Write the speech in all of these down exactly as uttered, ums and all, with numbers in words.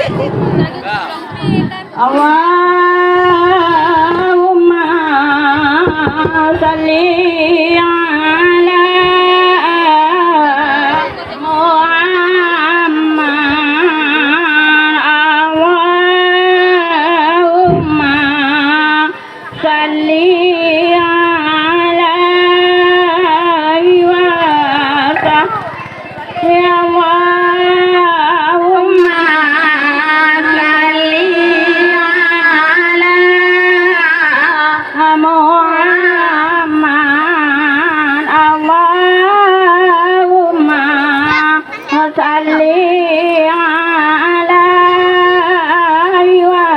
Allahumma shalli ala Muhammad. Allahumma shalli alaihi wa sallim. Allahumma shalli ala Muhammad. Allahumma shalli alaihi wa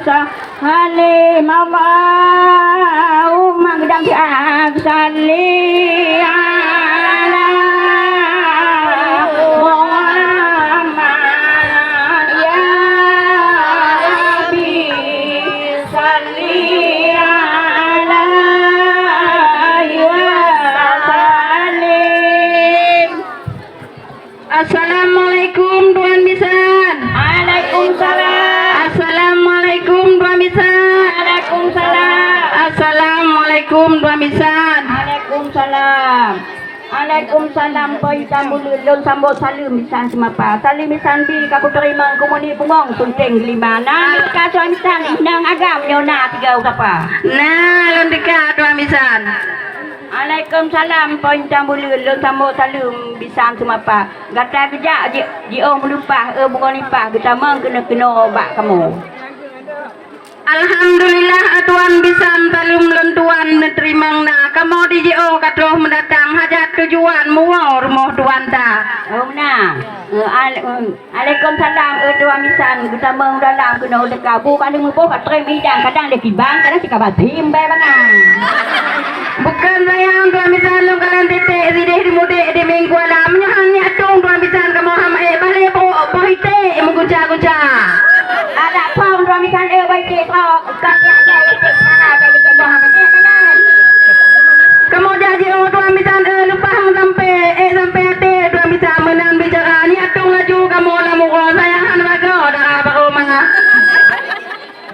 sallim. Allahumma geudang siat, shalli ala Muhammad, ya Rabbi, shalli alaihi wa sallim. Assalamualaikum, Tuan Bisan. Waalaikumsalam. Assalamualaikum, Tuan Bisan. Waalaikumsalam. Assalamualaikum, Tuan Bisan. Waalaikumsalam. Waalaikumsalam, Po Intan Buleuen. Lôn sambot saleuem Bisan Seumapa. Saleuem Bisan bi ka kuteurimong keu muni bungong sunteng lima. Na neuteuka Tuan Bisan, inong agam nyoe na tiga sapa. Na lôn teuka, Tuan Bisan. Waalaikumsalam, Po Intan Buleuen. Lôn sambot saleuem Bisan Seumapa. Gata geujak ji-, jiôh meuleupah, eu bungong nipah, geutamong keunoe-keunoe bak kamoe. Alhamdulillah, eu Tuan Bisan, saleuem lôn tuan neuteurimong na. Kamoe di jiôh ka troh meudatang, hajat tujuan muwoe rumoh tuan ta. Oh, meunan. Eh, al-, eh, Waalaikumsalam, eu Tuan Bisan, geutamong dalam keunoe teuka. Bu ka lheueh muboh ka trém idang, kadang lé kibang, kadang sikaba tim bai bangai. Bukon sayang Tuan Bisan, lôn kalon titek sideh di mudek di Minggu alam. Nyoe han nyak tueng Tuan Bisan, kamoe hana ék balek boh, boh itek meugunca-gunca. Adak phong Tuan Bisan, eu bai itek trok. Kamoe jak jiôh Tuan Bisan, eh, leupah meusampé, eh, sampé até Tuan Bisan meunan bicara. Nyak tueng laju kamoe lam uroe sayang hana lagoe dara baro mangat.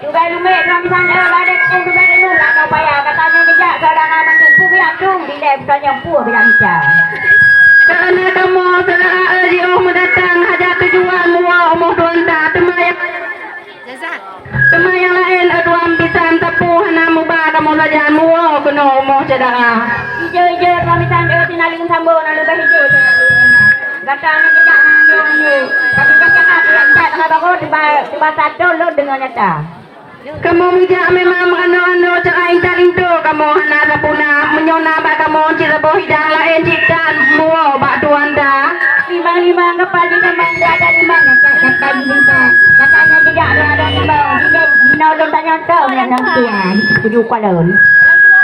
Tugai lumbek Tuan Bisan, eh, badek tueng tugai lelu lakoe paya. Katanya geujak saudara mandum, peue geujak tueng, dilèe bukan nyang peue geujak bicara. Karena kamoe saudara, eh, jiôh meudatang hajat tujuan muwoe umoh Tuan ta. Teuma nyang Teuma nyang laén, eh, Tuan Bisan, sapeue hana muba kamoe sajan muwoe keunoe umoh syedara. Ijo-ijo Tuan Bisan, eh, sinaleueng sambot na leubeh ijo. Gata na geujak ngon nyoe. Tapi gata ka siap-siap haba baru tiba, tiba sato lôn deungoe nyata. Kamoe meujak memang meuanoe-anoe cara intat linto, kamoe hana sapeue na. Meunyoe na bak kamoe cit saboh hidang laén cit tan muwoe bak Tuan ta. Limong-limong kapal di limong, dua ada limong, dua ada limong. Katanya tidak ada, ada limong. Jinoe lôn tanya tau nyan nang tuan. Tuju kalon.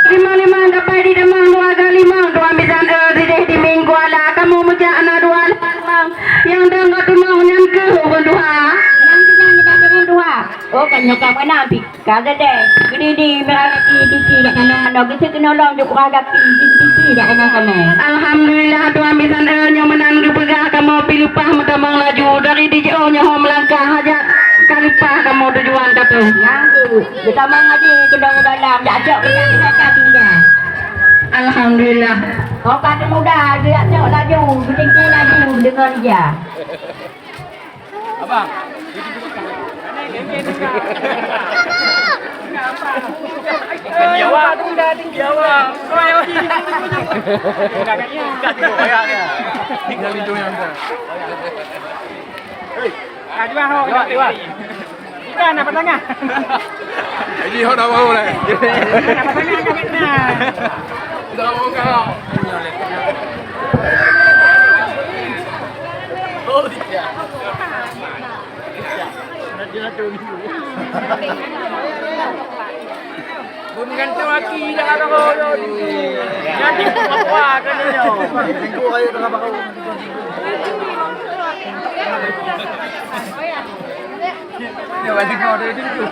Limong-limong kapal di limong, dua ada limong. Tuan Bisan, eh, sideh di Minggu ala. Kamoe meujak na dua limong. Nyang dong ka tunong nyan keuh ureueng tuha. Nyang tunong nyan ureueng tuha. Oh, kan nyoe ka meunan pi. Ka geude, geudidi, meurah gaki, diki, dak keunoe, keunoe, geuseukeunong lom, jok rah gaki, diki, dak keunoe, keunoe. Alhamdulillah, Tuan Bisan, eh, nyoe meunan geupeugah kamoe pi leupah meutamong laju. Dari di jiôh nyoe ho meulangkah hajat ka leupah kamoe tujuan ka troh. Nyang geuh, geutamong laju, keudong dalam, jak cok, jak cok, jak tinggal. Alhamdulillah. Ho ka teumuda, jak cok laju, geutinggi laju, deungon ija. Abang. Jawa, Jawa. Hei. Ah, jual, ho, jual, jual. Ikan apa tengah? Jadi, ho dah bau lah. Apa tengah, angkat kat tengah. Dah bau kau. Oh, iya. Beumeugantong aki dah ada roh. Jadi apa kan dia? Minggu ayo tengah baru. Ya, balik kau dari dulu.